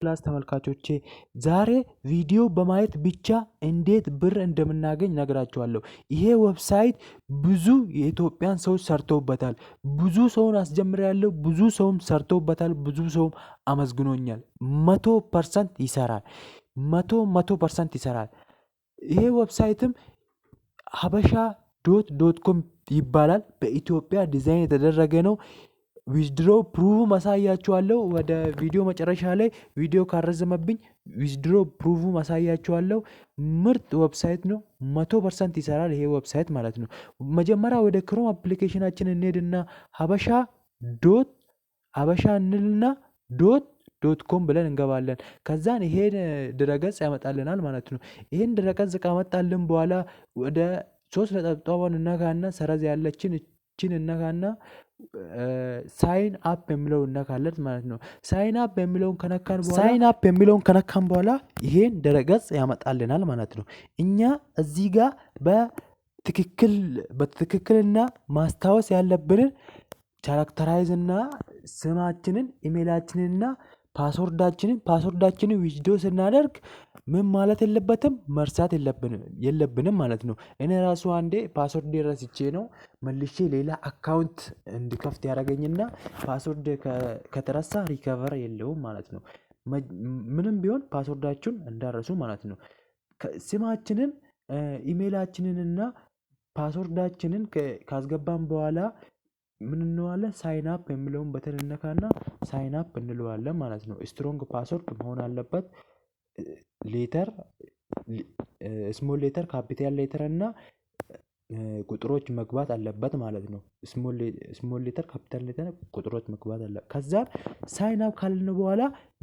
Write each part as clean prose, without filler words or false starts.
ክላስ ተመልካቾቼ፣ ዛሬ ቪዲዮ በማየት ብቻ እንዴት ብር እንደምናገኝ ነግራችኋለሁ። ይሄ website ብዙ የኢትዮጵያን ሰዎች ሰርተውበታል። ብዙ ሰውን አስጀምሬያለሁ። ብዙ ሰውም ሰርተውበታል። ብዙ ሰውም አመስግኖኛል። 100% ይሰራል። 100 100% ይሰራል። ይሄ website ም ሀበሻ dot dot com ይባላል። በኢትዮጵያ ዲዛይን የተደረገ ነው። Withdraw proof አሳያችኋለሁ። ወደ ቪዲዮ መጨረሻ ላይ ቪዲዮ ካረዘመብኝ withdraw proof አሳያችኋለሁ። ምርጥ website ነው። 100% ይሰራል ይሄ website ማለት ነው። መጀመሪያ ወደ Chrome application ኣችን እንሄድና ሀበሻ dot ሀበሻ እንልና dot dot com ብለን እንገባለን። ከዛን ይሄን ድረገጽ ያመጣልናል ማለት ነው። ይሄን ድረገጽ ካመጣልን በኋላ ወደ ሶስት ነጠብጣቧን እነካና ሰረዝ ያለችን እችን እነካና sign up የሚለውን እነካለን ማለት ነው። Sign up የሚለውን ከነካን በኋላ sign up የሚለውን ከነካን በኋላ ይሄን ድረገጽ ያመጣልናል ማለት ነው። እኛ እዚህ ጋር በትክክል በትክክልና ማስታወስ ያለብንን characterize እና ስማችንን፣ ኢሜላችንንና password ኣችንን withdraw ስናደርግ ምን ማለት የለበትም፣ መርሳት የለብንም ማለት ነው። እኔ ራሱ አንዴ password ረስቼ ነው መልሼ ሌላ account እንድከፍት ያደረገኝና password ከተረሳ recover የለውም ማለት ነው። ምንም ቢሆን password ኣችሁን እንዳትረሱ ማለት ነው። ስማችንን፣ ኢሜላችንንና password ኣችንን ካስገባን በኋላ ምን እንለዋለን? Sign up የሚለውን button እንነካና sign up እንለዋለን ማለት ነው። Strong password መሆን አለበት። Letter፣ small letter፣ capital letter እና ቁጥሮች መግባት አለበት ማለት ነው። Small letter፣ capital letter፣ ቁጥሮች መግባት አለበት። ከዛ sign up ካልን በኋላ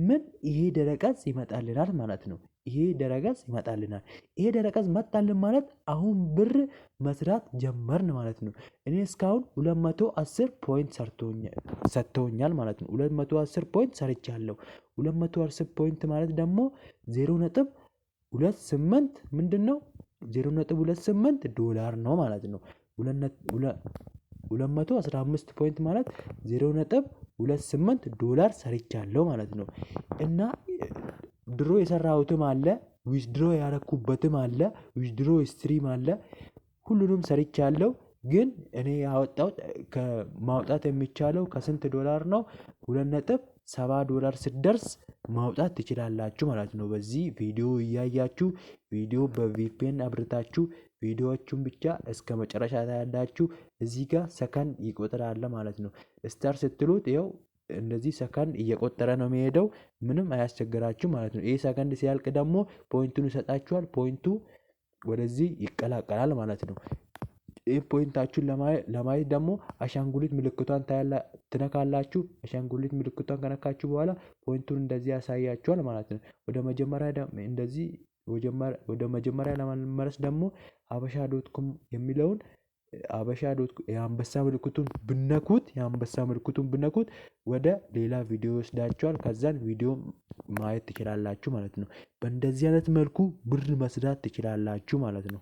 ምን ይሄ ድረገጽ ይመጣልናል ማለት ነው። ይሄ ድረገጽ ይመጣልናል። ይሄ ድረገጽ መጣልን ማለት አሁን ብር መስራት ጀመርን ማለት ነው። እኔ እስካሁን 210 point ሰጥተውኛል ማለት ነው። 210 point ሰርቻለሁ። 210 point ማለት ደግሞ 0.28 ምንድነው? 0.28 ዶላር ነው ማለት ነው። 215 point ማለት 0.28 ዶላር ሰርቻለሁ ማለት ነው። እና ድሮ የሰራሁትም አለ፣ withdraw ያረኩበትም አለ፣ withdraw history ም አለ። ሁሉንም ሰርቻለሁ። ግን እኔ ያወጣሁት ከማውጣት የሚቻለው ከስንት ዶላር ነው? 2.7 ዶላር ስትደርስ ማውጣት ትችላላችሁ ማለት ነው። በዚህ ቪዲዮ እያያችሁ፣ ቪዲዮ በ VPN አብርታችሁ ቪዲዮዎቹን ብቻ እስከ መጨረሻ ታያላችሁ። እዚህ ጋር ሰከንድ ይቆጥራል ማለት ነው። Start ስትሉት ይኸው እንደዚህ ሰከንድ እየቆጠረ ነው የሚሄደው። ምንም አያስቸግራችሁ ማለት ነው። ይህ ሰከንድ ሲያልቅ ደግሞ point ኡን ይሰጣችኋል። Point ኡ ወደዚህ ይቀላቀላል ማለት ነው። ይህ point ኣችሁን ለማየት ደግሞ አሻንጉሊት ምልክቷን ትነካላችሁ። አሻንጉሊት ምልክቷን ከነካችሁ በኋላ point ኡን እንደዚህ ያሳያችኋል ማለት ነው። ወደ መጀመሪያ እንደዚህ ወደ መጀመሪያ ለመመለስ ደግሞ ሀበሻ dot com የሚለውን ሀበሻ dot የአንበሳ ምልክቱን ብነኩት የአንበሳ ምልክቱን ብነኩት ወደ ሌላ ቪዲዮ ይወስዳችኋል። ከዛን ቪዲዮ ማየት ትችላላችሁ ማለት ነው። በእንደዚህ አይነት መልኩ ብር መስራት ትችላላችሁ ማለት ነው።